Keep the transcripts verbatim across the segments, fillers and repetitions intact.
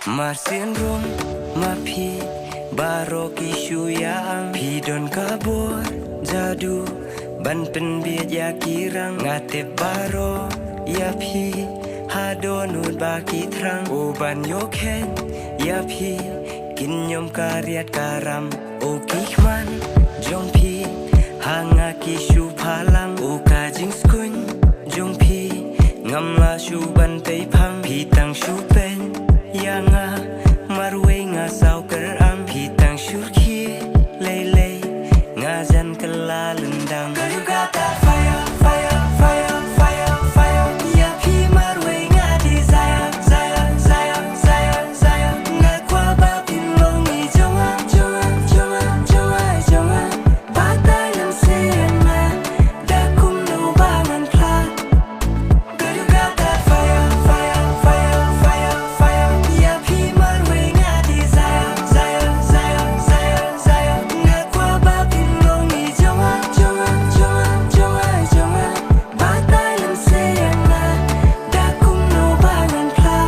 Mar sien rung ma phi baroh ki shu ïa ang, phi don ka bor jadu ban pynbiej ïa ki rang. Nga tip baroh ïa phi ha dohnud ba ki thrang, u ban ïoh khein ïa phi kin ym ka riat ka ram. U ki khman jong phi ha nga ki shu phalang, u ka jingskun jong phi ngam lah shu ban tei phang. Phi tang shu pyn ïa nga marwei nga saw kyrpang, phi tang shu khie lei lei nga jan kylla lyndang. Ka yu ka ta fire, fire, fire, fire, fire. Ïa phi marwei nga desire, desire, desire, desire, desire. Nga kwah ba phin long i jong nga, jong nga, jong nga, jong nga, jong nga. Batai lem sien nga da kumno ba ngan phla. Ka yu ka ta fire, fire, fire, fire, fire. Ïa phi marwei nga desire, desire, desire, desire, desire. Nga kwah ba phin long i jong nga, jong nga, jong nga, jong nga, jong nga. Batai lem sien nga da kumno ba ngan phla.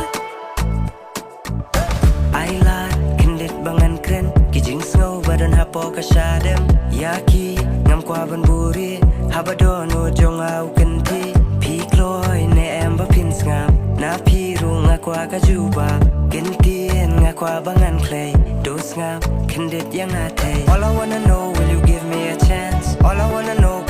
Ai lad khyndiat ba ngan kren ki jingsngew ba don hapoh ka shadem. Ïa ki ngam kwah ban buhrieh haba dohnud jong nga u kynthih. Phi kloi ne em ba phin sngap? Na phi ruh nga kwah ka jubab. Kyntien nga kwah ba ngan khlei. To sngap khyndiat ïa nga thei. All I wanna know, will you give me a chance? All I wanna know,